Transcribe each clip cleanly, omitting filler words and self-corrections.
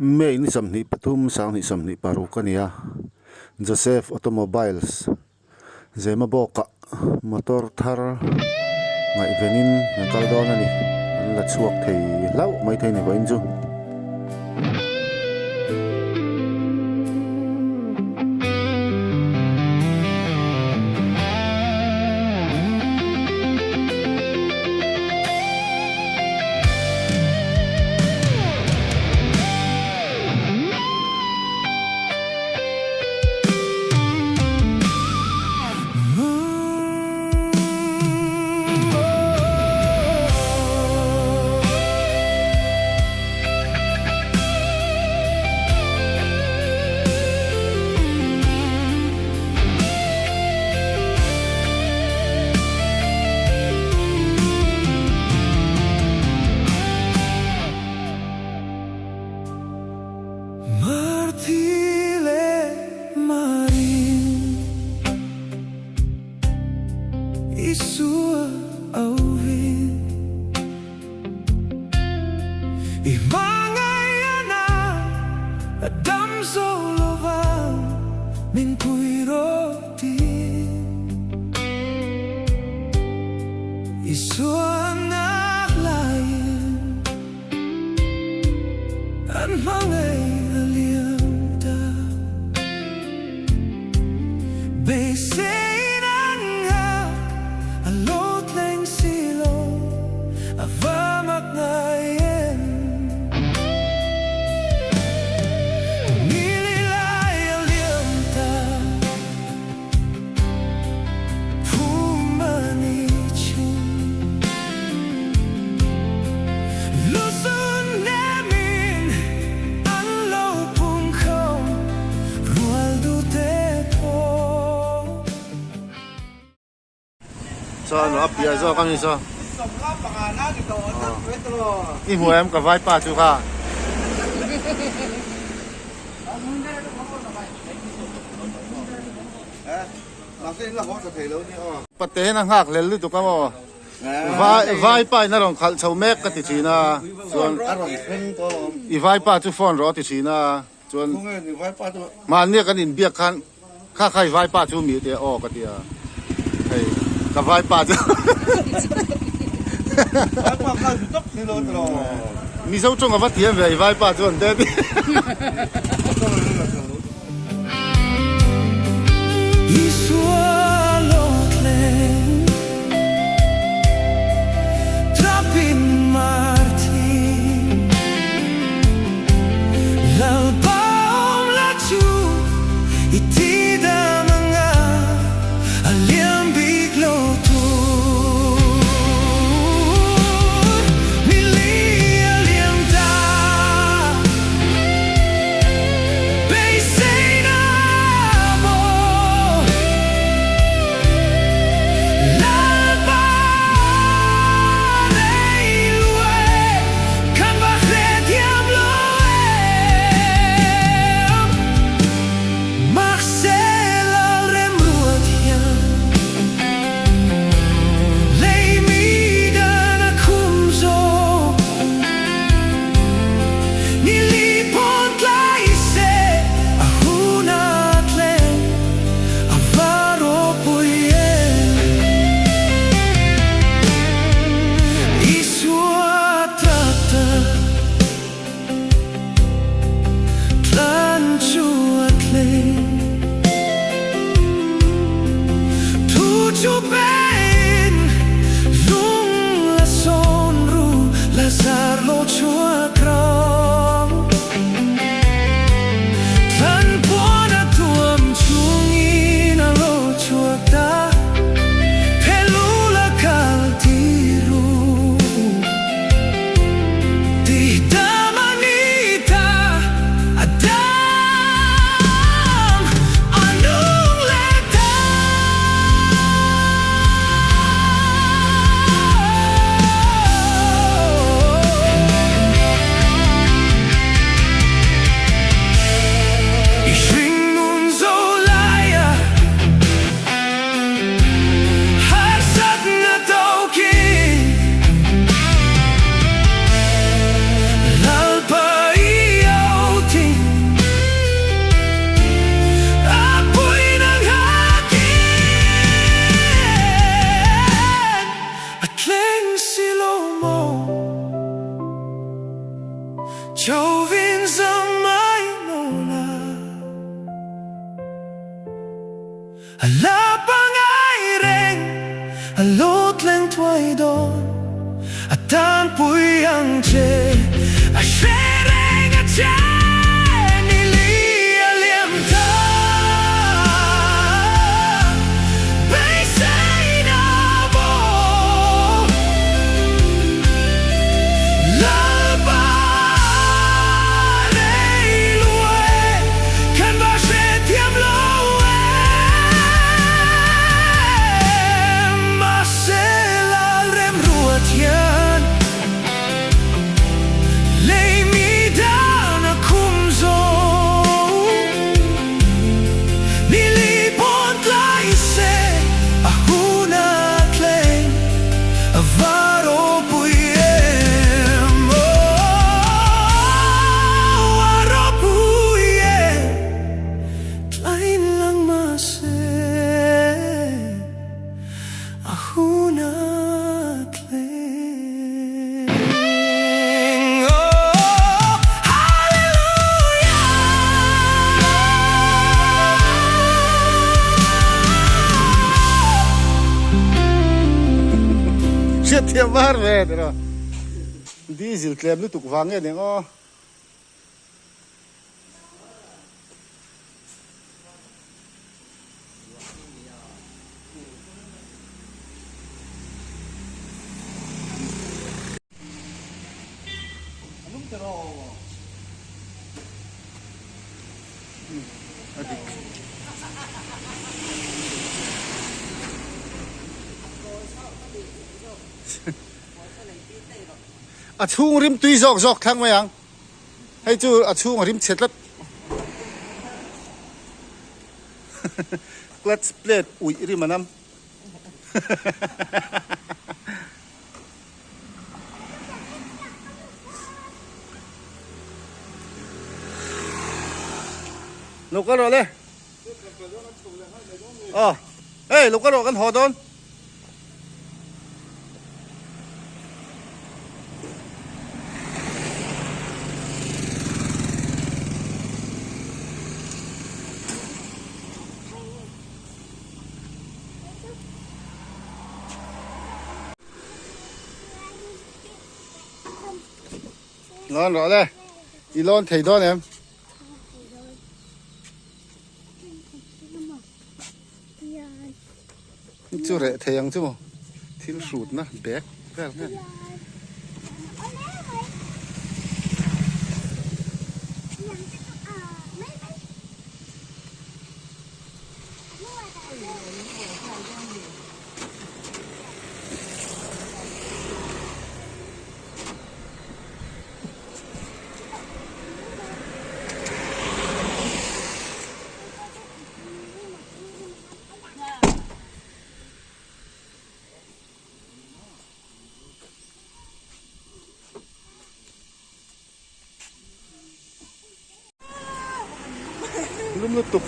May ni 23 2026 a ni a, Joseph Automobiles Zemabawkah motor thar ngaihvenin an kal dawn a ni, an la chhuak thei hlauh mai thei ni vawiin chu. Saw a piah zawk a ni saw. I hmu em ka vaipa chu kha. Pate hian a nghak hlel lutuk a maw? Vai vaipa in a rawn khalh chho mek ka ti thin a, chuan i vaipa chu phone rawh a ti thin a, chuan mahnia kan inbiak khan kha kha i vaipa chu mi tia aw ka ti a, hei ka vaipa chu Mizo tawng a va thiam ve i vaipa chuan te a ti. Chauvin zamai lola A la pangai reng A lo tleng thuai dawn A tanpui ang che A hre reng a che Ni li a liam ta Beiseina bo Lalpa rei lua e Kan va hrethiam lo em Mahse Lalrem ruat hian Lei mi dan a khum zo Ni li pawn tlai se a hun a thleng a va ropui em Oh a ropui em Tlai lang mahse a hun a thleng Oh Hallelujah Hriatthiam var ve tiraw diesel tlem lutuk vang nge ning aw. A dik. A chhung rim tui zawk zawk thlang mai ang. Hei chu a chhung a rim chhe tlat. Clutch plate uih rim a nam. Lo kal rawh le. Aw. Hey, lo kal rawh kan haw dawn. Lawn rawh le, i lawn thei dawn em? Chu reh thei ang chu maw thil hrutna bag vel nge. Lum lutuk.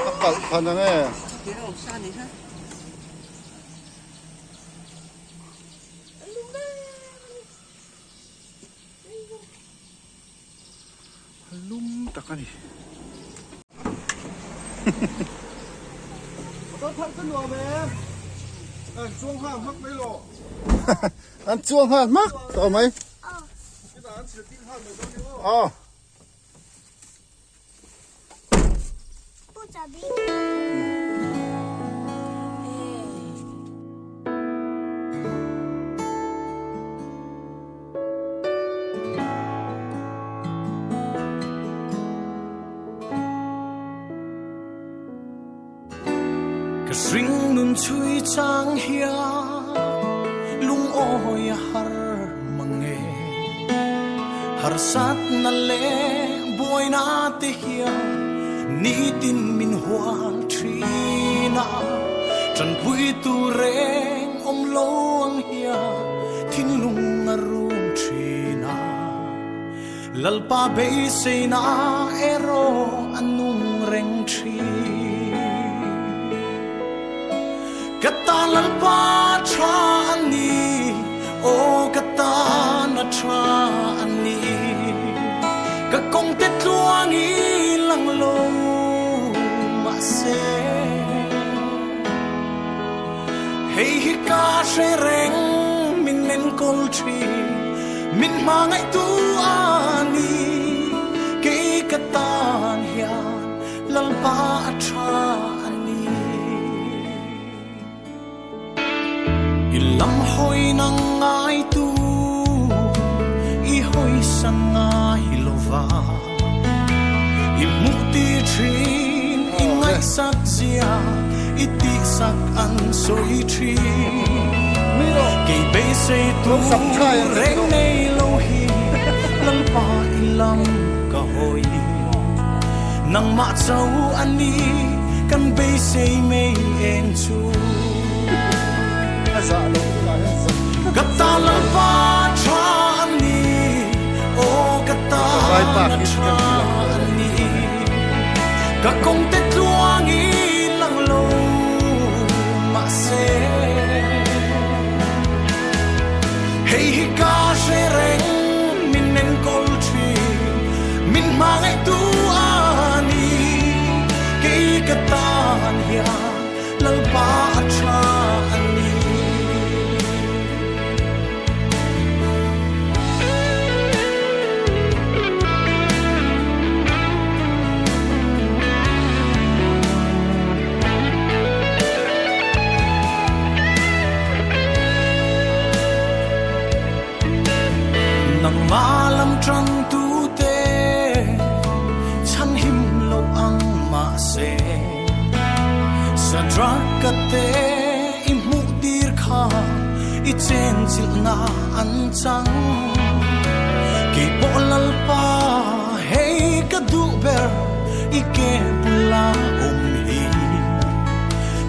A kalh phan ang e. A lum tak a ni. An chuang nghal hmak tawh mai. Aw. Ka hringnun chhui chang hian lungawi a har mang e. Harsatna leh buaina te hian nitin min hual thin a. Tanpui tu reng awm lo ang hian thinlung a rum thin a. Lalpa beiseina erawh a nung reng thin. Ka tan Lalpa tha a ni, aw ka tan a tha a ni. Ka kawngte tluang i lang lo mahse, hei hi ka hre reng min enkawl thin, min hmangaihtu a ni. Kei ka tan hian Lalpa a tha a ni. I lam hawi nang ngaitu i hawi san ngai lo va, i hmuh tir thin i ngaihsak zia i tihsak an sawi thin. Kei beisei tu reng nei lo hi Lalpa i lam ka hawi. Nangmah cho a ni kan beisei mei eng chu. Ka ta Lalpa tha a ni, aw ka tan a tha a ni. Ka kawngte tluang i lang lo mahse, hei hi ka hre reng min enkawl thin, min hmangaihtu a ni. Kei ka tan hian Lalpa a tha a ni. Nangmah lam ṭangtu te chhanhim lo ang mahse, Sadraka te i hmuh tir kha i chenchilhna an chang. Kei pawh Lalpa hei ka duh ber i ke bula awm hi.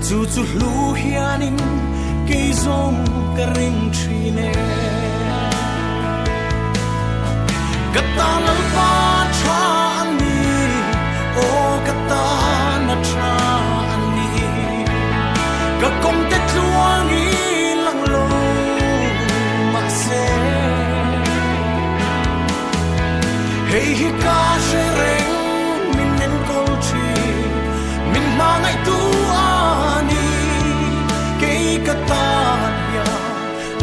Chu chu hlu hianin kei zawng ka ring thin e. Ka tan Lalpa tha a ni, aw ka tan a tha a ni. Ka kawngte tluang i lang lo mahse, hei hi ka hre reng min enkawl thin, min hmangaihtu a ni. Kei ka tan hian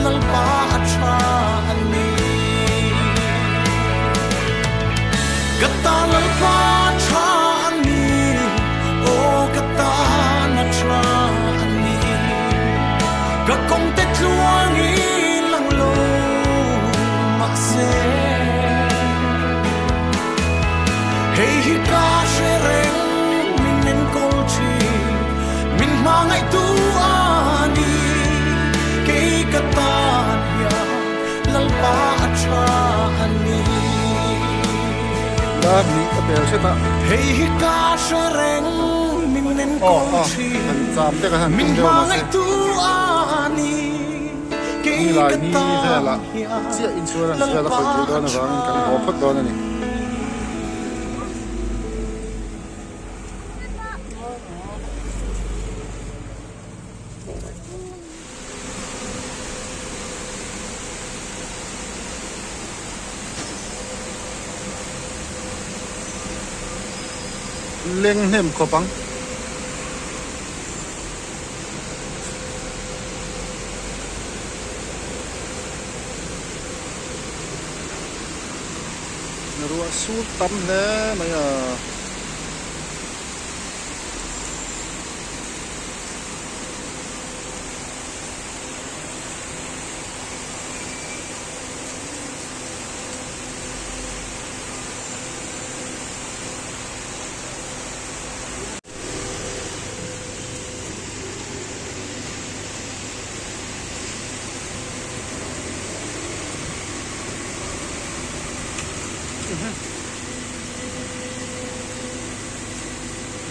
Lalpa a tha a ni. Ka tan Lalpa a tha a ni, aw ka tan a tha a ni. Ka kawngte tluang i lang lo mahse, hei hi ka hre reng min enkawl thin, min hmangaihtu a ni. Kei ka tan hian Lalpa a tha a ni. Dar nih ka pel hret a. Hei hi ka hre reng min enkawl thin, Han cham te ka han min tum deuh mahse. hmangaihtu a ni. Kei Ni lai ka ni tan velah hian chiah insurance vel a Lalpa khawih duh a dawn tha avangin kan haw phawt dawn a ni. a ni. Leng hnem khawp ang. Ruah sur tam hle mai a.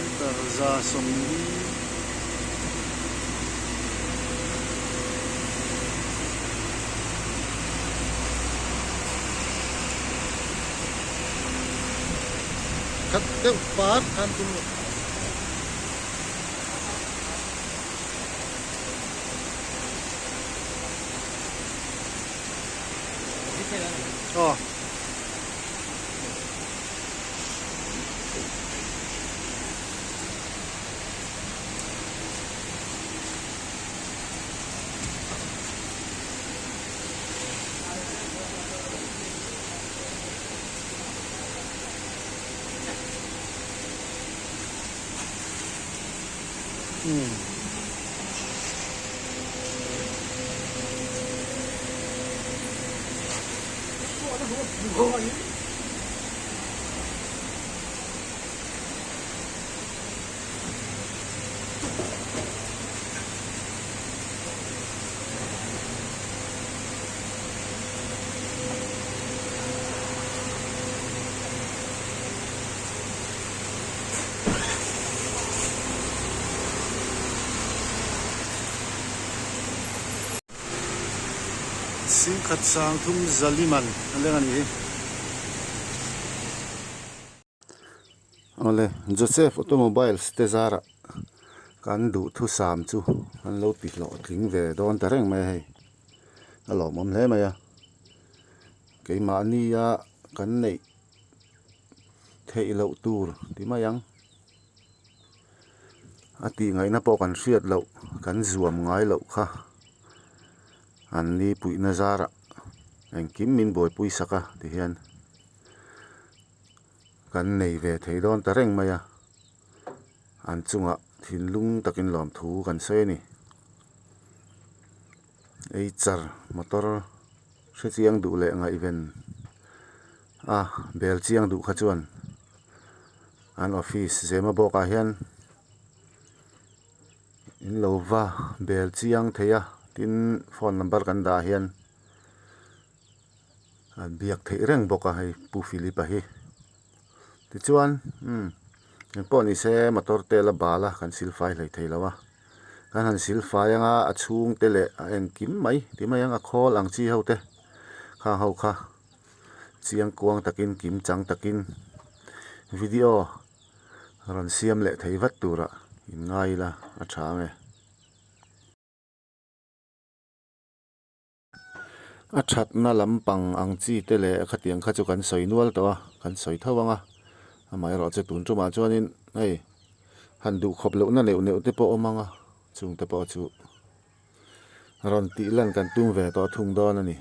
Meter 140. Khat deuh par khan tum rawh. Aw. Singkhat sang thum zaliman a leng a nih hi. Awle Joseph Automobiles te zarah kan duhthusam chu an lo ti hlawhtling ve dawn ta reng mai a hei a lawmawm hle mai a keimahnia kan neih theih loh tur ti mai ang a tih ngaihna pawh kan hriat loh kan zuam ngai loh kha an ni puihna zarah engkim min buaipui sak a ti hian. Kan nei ve thei dawn ta reng mai a, an chungah thinlung takin lawmthu kan sawi a ni. Eichar motor hre chiang duh leh ngaihven a bel chiang duh kha chuan an office zema bawkah hian in lo va bel chiang thei a, tin phone number kan dah hian. An biak theih reng bawk a hei Pu Philip a hi tichuan umm engpawh ni se motor te la bal a kan silfai hlei thei lo a kan han silfai anga a chhung te leh a engkim mai ti mai ang a khawl ang chi ho te khang ho kha chiang kuang takin kim chang takin video rawn siam leh thei vat tura in ngai ila a tha ang e. A thatna lampang ang chi te leh khatiang kha chu kan sawi nual tawh a kan sawi tho ang a amaherawh chu tun tumah chuanin hei han duhkhawp lohna neuh neuh te pawh a awm ang a chung te pawh chu rawn tih lan kan tum ve tawh thung dawn a ni.